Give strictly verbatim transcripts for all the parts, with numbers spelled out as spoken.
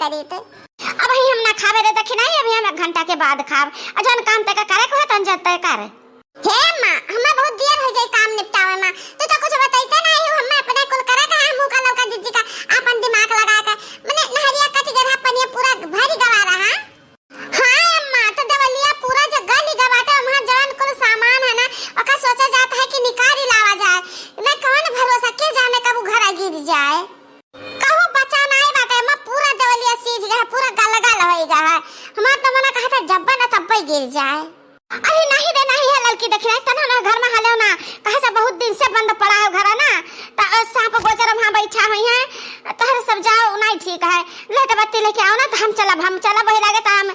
करी ते। अबहीं हम ना खाबे रे दखिनाही, अबहीं हम एक घंटा के बाद खाब। आ जौन काम तय करे के होत, तौन जब तय कर। हे अम्मा, हमें बहुत देर होइ जाई काम निपटावे मा। तू तो कुछ बतइते नाहीं हो, हमें अपने कुल करे का है, मुँह का लौका जिज्जी का आपन दिमाग लगा के। मने नहरिया कटि गवा रहा, पनिया पूरा भरि गवा रहा। हाँ अम्मा, तो देवलिया पूरा जो गलि गवा बाटे, वहाँ जौन कुल सामान है ना, ओका सोचा जात है कि निकारि लावा जाए। न कौन भरोसा, के जाने कब उ घरा गिरि जाए। कहूँ बचा नाहीं बाटे, अम्मा पूरा देवलिया सीज गवा है, पूरा गल गल होइ गवा है। हमार तो मना कहत है जब्बे न तब्बे गिरि जाए। अरे नाहीं रे नाहीं है ललकी, देखी नाहीं, तन्हा ना घर मा हलेउ ना, कहे से बहुत दिन से बंद पड़ा है घरा ना, त सांप गोजर वहाँ बैठा हुई है, तोहरे सब जाओ नाहीं ठीक है, लाइट बत्ती लेके आओ ना, त हम चलब, हम चलब, वही लागे त हम,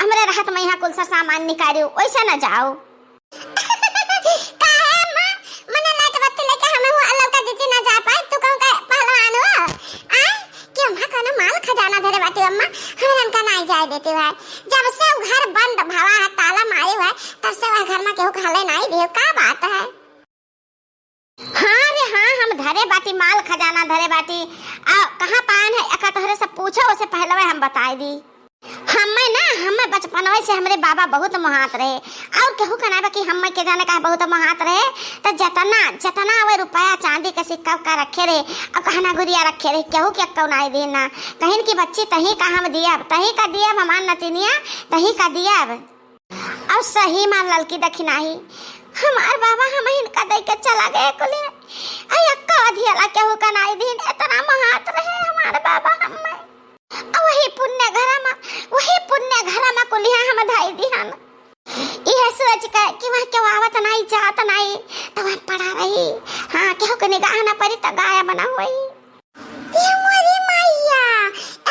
हमरे रहत मा यहाँ कुल सा सामान निकारिउ, वैसे ना जाओ। काहे अम्मा, मने लाइट बत्ती लेके हम हुआ ललका जिज्जी ना जा पाए, तू कहूँ का पहलवान हो? आय, कि वहाँ कौनो माल खजाना धरे बाटी अम्मा, हमरन का नाहीं जाए देती है। जब से उ घर बंद भवा है, ताला मारी है, तब से वह घर मा केहू का हले नाहीं दियो, का बात है? हाँ रे हाँ, हम धरे बाटी, माल खजाना धरे बाटी। आ कहाँ पाएन है, एका तोहरे से पूछो, उसे पहलवे हम बताए दी। हमें ना, हमें बचपनवे से हमरे बाबा बहुत मोहात रहे, और केहू का नाहीं बा कि हमें के जाने का बहुत मोहात रहे। त जतना, जतना वे रुपया चांदी के सिक्का उक्का रखे रहे, और गहना गुरिया रखे रहे, केहू के एक्को नाहीं दीन ना। कहिन कि बच्ची, तहीं का हम दियब, तहीं का दियब, हमार नतिनिया, तहीं का दियब। और सही मा ललकी दखिनाही, हमार बाबा हमहिन का दे के चला गए कुले। आ एक्को अधियाला केहू का नाहीं दीन, इतना मोहात रहे हमार बाबा हमें। आ वही पुण्य घरा मा, वही पुण्य घरा मा कुलिहा हम धाई दिहन। इहे सोच के कि वहाँ केहू आवत नाहीं, जात नाहीं, त वहाँ पड़ा रही। हाँ, केहू के निगाह ना परी त गायब ना होई। ए मोरी मैया,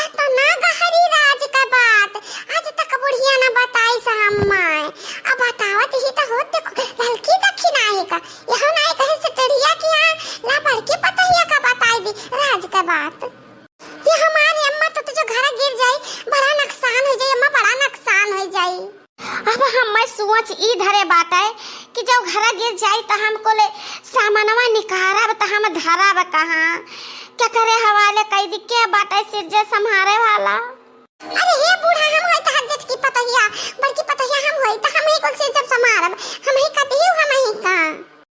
एतना गहरी राज का बात आज तक बुढ़िया ना बताइस हम्मे। अब बतावत ही त होत, देखो, ललकी दखिनाही का, यहो नाहीं कहे से टेढ़िया कि हाँ, ला बड़की पतहिया का बताई दी राज का बात। ये हमारी अम्मा तो तुझे घर गिर जाई, बड़ा नुकसान होइ जाई अम्मा, बड़ा नुकसान होइ जाई। अब हमें सोच ई धरे बाटे कि जब घर गिर जाई त हम कुल सामानवा निकारब त हम धरब कहाँ? केकरे हवाले कई दी, के बाटे सिरजे सम्हारे वाला? अरे हे बूढ़ा, हम होई तहार जेठकी पतहिया, बड़की पतहिया हम होई त हम ही कुल सिरजब सम्हारब, हम ही कतियु हम ही का।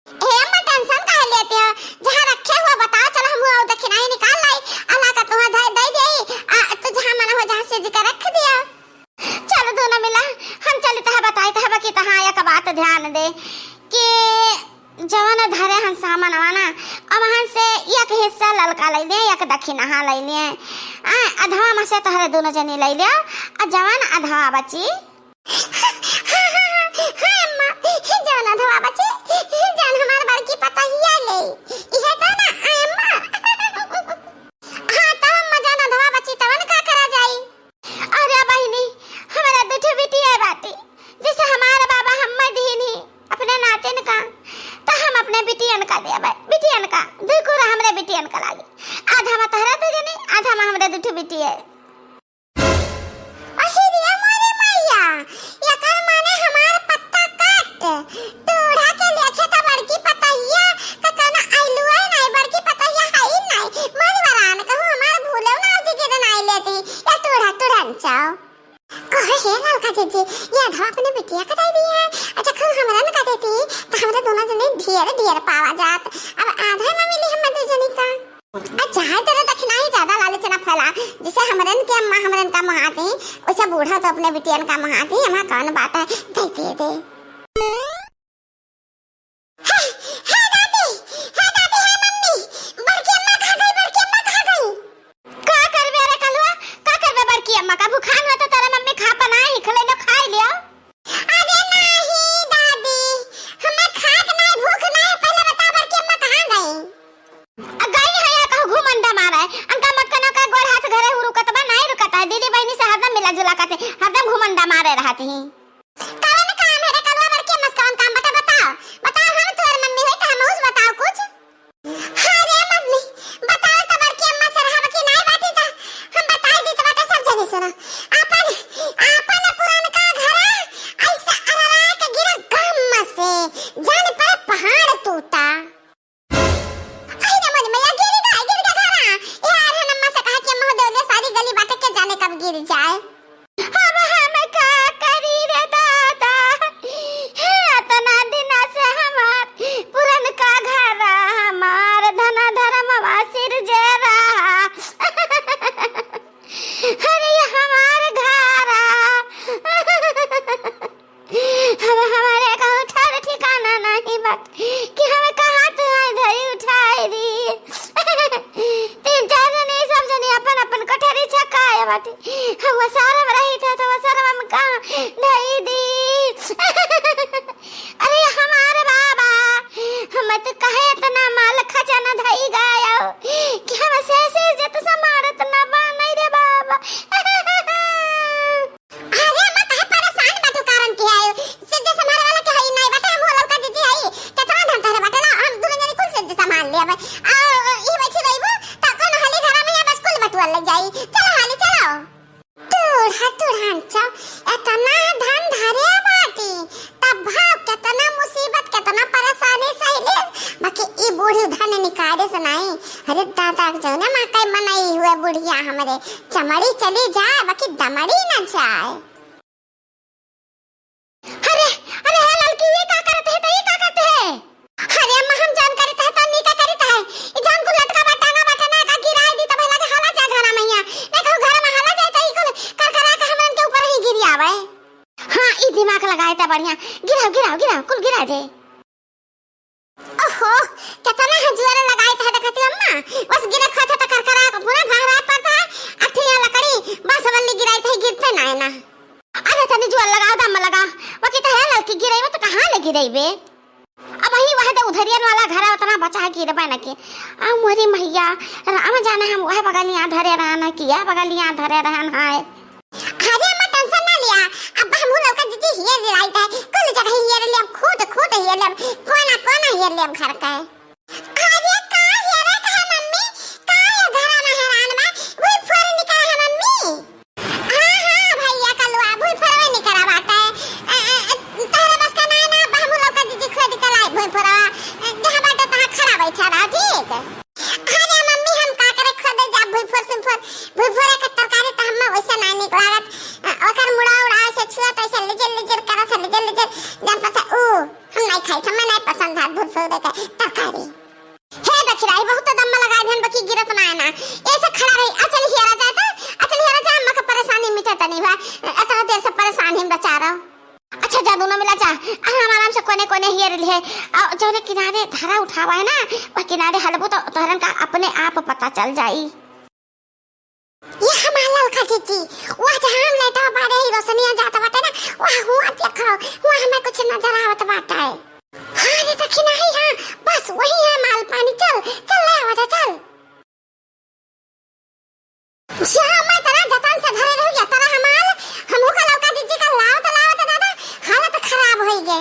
हे अम्मा, tension काहे लेते हो? जहाँ रखे हुआ बताओ, चलो हम वो दखिनाही निकाल लाई, अल्लाह का तुहाँ दे, दे दे, आ, तो जहाँ मना हो, जहाँ सिरज के रख दिया। चलो दोनों मिला, हम चली तहाँ बताई, तहाँ कि तहाँ एक बात ध्यान दे कि जवन धरे हन सामानवा ना, अमहन से एक हिस्सा ललका लइ लिए, एक दखिनहा लइ लिए। आ, अधवा मा से तोहरे दोनों जनी लइ लियो, आ जवन अधवा बची, हाँ, हाँ, हाँ, हाँ, अम्मा, ही जवन अधवा बची, ही जवन हमार बड़की पतहिया ले, इहे तो ना, आ, अम्मा। हाँ, तो अम्मा जवन अधवा बची, तवन का करा जाई? अरे बहिनी, हमरा दुठे बिटिया बाटी, जैसे हमार बाबा हम्मे दीन ही अपने नातिन का, तो हम अपने बिटियन का देबै, बिटियन का, दुई कुरा हमरे बिटियन का लागी, आधा मा तोहरा दू जनी, आधा मा हमरे दुठे बिटिया। अहि रे मोरे मैया, एकर माने हमार पत्ता काट। टूढ़ा के लेखे त बड़की पतहिया का कौनो आइलुए नाई, बड़की पतहिया हई नाई। मोर वरान कहूँ हमार भूलेउ ना जिगिर नाई लेती। या टूढ़ा टूढ़न चाओ। कहे हे ललका जीजी, ये अधवा अपने बिटिया का दे दिए है। अच्छा, खूब हमरन का देती, त हमरे दोनों जने ढेर ढेर पावा जात। अब आधा मा मिली हम्मे दू जनी का। आ चाहे तेरे दखिनाही ज्यादा लालच ना फैला, जैसे हमरन के अम्मा हमरन का महाती, वैसे बूढ़ा तो अपने बिटियन का महाती, हमार कौन बात है, दे दे दे। हे, हे दादी, हे दादी, हे मम्मी, बड़की अम्मा कहाँ गई, बड़की अम्मा कहाँ गई? का करबे रे कलुआ, का करबे बड़की अम्मा का? भुखान होता तेरे मम्मी खा बनाए ही, खले लो खाई लियो। अरे नाही दादी, हमें खाक नाही, भूख नाही, पहले बताओ बड़की अम्मा कहाँ गई? आ गई है या कहूँ घुमंडा मारे, अनका मटकना का गोड़ हाथ घरे हु रुकत बा, नाही रुकत है, दीदी बहिनी से हरदम मिला जुला करते, हरदम घुमंडा मारे रहत ही। कवन काम है रे कलुआ बड़की अम्मा से, कवन काम बता, बताओ, बताओ, हम तोर मम्मी होई तो हम उस बताओ कुछ। हाँ रे मम्मी, बताओ तो बड़की अम्मा से रहब कि नाई बाटी त हम बताई दी त बाटे सब जने सुनो। आपन, आपन पुरनका घरा ऐसा अररा के गिरा गम से, जान पर पहाड़ टूटा। आई रे मोरी मैया, गिर गया, गिर गया घरा। यार, हम अम्मा से कहा कि अम्मा हो देवले सारी गली बाटे के जाने का हम वसारम रही था तो वसारम हम का धई दी। अरे हमारे बाबा, हम तो कहे इतना माल खजाना धई गयो कि हम से से जत समारत ना बा नहीं रे बाबा। अरे अम्मा, काहे परेशान बाटू? कारण के आयो? सिज्जे संभाले वाला के हई नाई बाटे, हम हो ललका जिज्जी हई। केतना धन तहरे बाटे, ला, हम दुनो जनी कुल सिज्जे संभाल लेबे। आ, ई बैठी रहिबू, त कौन हाली घरा में या बस कुल बटुआ लग जाई। चलो हाली, चलो। टूढ़ा, टूढ़ान चौ, एतना धन धरे बाटी, तब भाव केतना मुसीबत, केतना परेशानी सहिली, बाकी ई बूढ़ी धन निकाले से नाई। अरे दादा, जौने माँ के मनई हुए बुढ़िया हमरे, चमड़ी चली जाए, बाकी दमड़ी न जाए। अरे, अरे, हे ललकी, ये का करत है? तो ये का करत है? अरे अम्मा, हम जान करत है, तो नी का करत है? ई जान को लटका बा, टांगा बा, ना का गिराई दी, तब लगे हाला जा घरा में हिया। नहीं कहू घर में हाला जाए, तो ई कुल करकरा के हमन के ऊपर ही गिर आवे। हाँ, ई दिमाग लगाए त बढ़िया। गिराओ, गिराओ, गिराओ, कुल गिरा दे। ओहो, केतना है जुआर लगाई त है, देखती अम्मा, बस गिरे खोते त करकरा के पूरा भहरा पड़ता है, अठिया लकड़ी, बस बल्ली गिराई त है, गिरते ना है ना। अरे तनी जुआर लगाओ, दम लगा, बाकी त है ललकी गिरेबे त कहाँ ले गिरेबे? अब वही वह दे उधरियन वाला घर है, उतना बचा है गिरबे न के। आ मोरी मैया, राम जाने हम वह बगलियाँ धरे रहन कि यह बगलियाँ धरे रहन है। अरे अम्मा, tension ना लिया, अब हमहू ललका जिज्जी हियर लियाई है, कुल जगह हियर लेब, खूट खूट हियर लेब, कोना कोना हियर लेब घर के। अरे का हियर का है मम्मी, का ये घरा में हैरान बा, वही फोर निकला है मम्मी। हाँ हाँ भैया कलुआ, वही फोरवे निकला बाटे। अ, अ, तहरे बस का ना है ना, अब हमहू ललका जिज्जी खोद के लाई वही फोरवा, अ, जहाँ बाटे तहाँ खड़ा बैठा रहा, ठीक। अरे मम्मी, हम का करे खोदे जा भुइफोर सुइफोर, भुइफोरे के तरकारी त हम्मे वैसे ना निक लागत। अ, ओकर मुड़ा उड़ा से छुआ त ऐसे लिजर लिजर करत है, लिजर लिजर। जन पता ऊ, हम नहीं खाई, हम्मे नहीं पसंद है भुइफोरे के तरकारी। हे दखिराई, बहुत दम लगा देन, बाकी गिरत ना है ना। ऐसे खड़ा रही, अचल हियरा जाए त, अचल हियरा जाए, अम्मा के परेशानी मिटे तनी बा। अ, इतना देर से परेशान ही बेचारा। अच्छा जा दोनों मिला जा, आराम आराम से कोने कोने हियर लिहे। और जौने किनारे धरा उठावा है ना, वह किनारे हलबू तो तोहरन का अपने आप पता चल जाई। ये हमार ललका जिज्जी, वह जहाँ हम लेटा बाड़े ही रोशनिया जात बाटे ना, वह हुआ देखो, वह हमें कुछ नजर आवत बाटे। हाँ रे दखिनाही, हाँ, बस वही है माल पानी, चल, चल ले आवा जा, चल। जा, मैं तरा जतन से धरे रहू, या तरा हमाल, हमहू का ललका जिज्जी का लावत, लावत दादा, हालत खराब होई गे।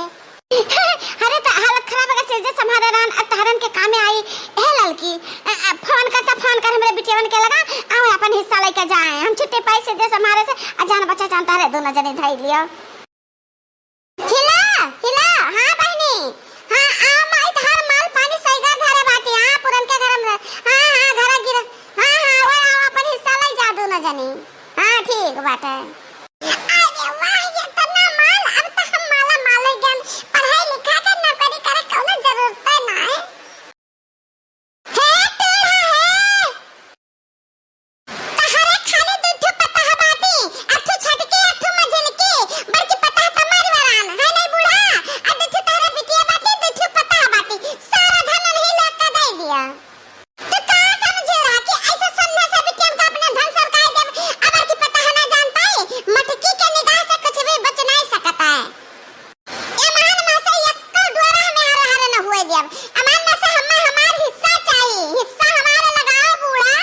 अरे, त हालत खराब है, से जे संभारे रहन, अब तहरन के कामे आई। ए ललकी, अ, अ, फोन कर, त फोन कर, हमरे बिटियवन के लगा, आओ अपन हिस्सा लेके जाए, हम छुट्टी पाई से जे संभारे से, आ जान बच्चा जान तहरे दोनों जने धई लियो। हिला, हिला, हाँ बहिनी, हाँ, आ माई तहार माल पानी सैगर धरे बाटी, हाँ, पुरन के घर में, हाँ, हाँ, घर गिर, हाँ, हाँ, वो आओ, अपन हिस्सा ले जा दोनों जनी, हाँ, ठीक बाटे। अरे वाह, ये तना माल, अब तो हम माला माल हो गए, पढ़ाई लिखा के नौकरी करे कौनो जरूरत ना है। हे टूल्हा हे, तहरे खाली दू ठो पतोह बाटी, एक ठो छोटकी, एक ठो मझिलकी, बड़की पतोह त मर वरान, है नहीं बूढ़ा, आ दू ठो तहरे बिटिया बाटी, दू ठो पतोह बाटी, सारा धन उन्हीं लोग का दे दिया। तू का समझे रहा कि ऐसे समझे से बिटियन का अपने धन सरकाई देब, अबर की पतोह ना जान पाई, मटकी के निगाह से कुछ भी बच नहीं सकता है। ए महान में से एक्को डोरा हमें हरे हरे न हुए दियब। अमान में से हमें हमार हिस्सा चाहिए, हिस्सा हमारे लगाओ बूढ़ा।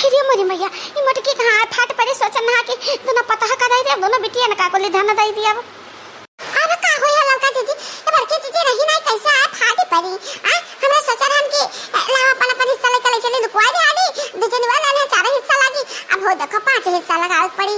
अरे मोरी मैया, ई मटकी कहाँ है? फाट पड़ी, सोचन ना कि दोनों पतोह का दे दियब, दोनों बिटियन का कुली धन दे दियब। अब का होई है ललका जिज्जी, ये बड़की जिज्जी रही नहीं कैसे आए फाट पड़ी। आ, हमरा सोचा रहन कि, ए, लाओ अपन अपन हिस्सा लेके ले चली, लुकवा दे आली, दू जनी वाला ने चार हिस्सा लागी, अब हो देखो पांच हिस्सा लगावे पड़ी।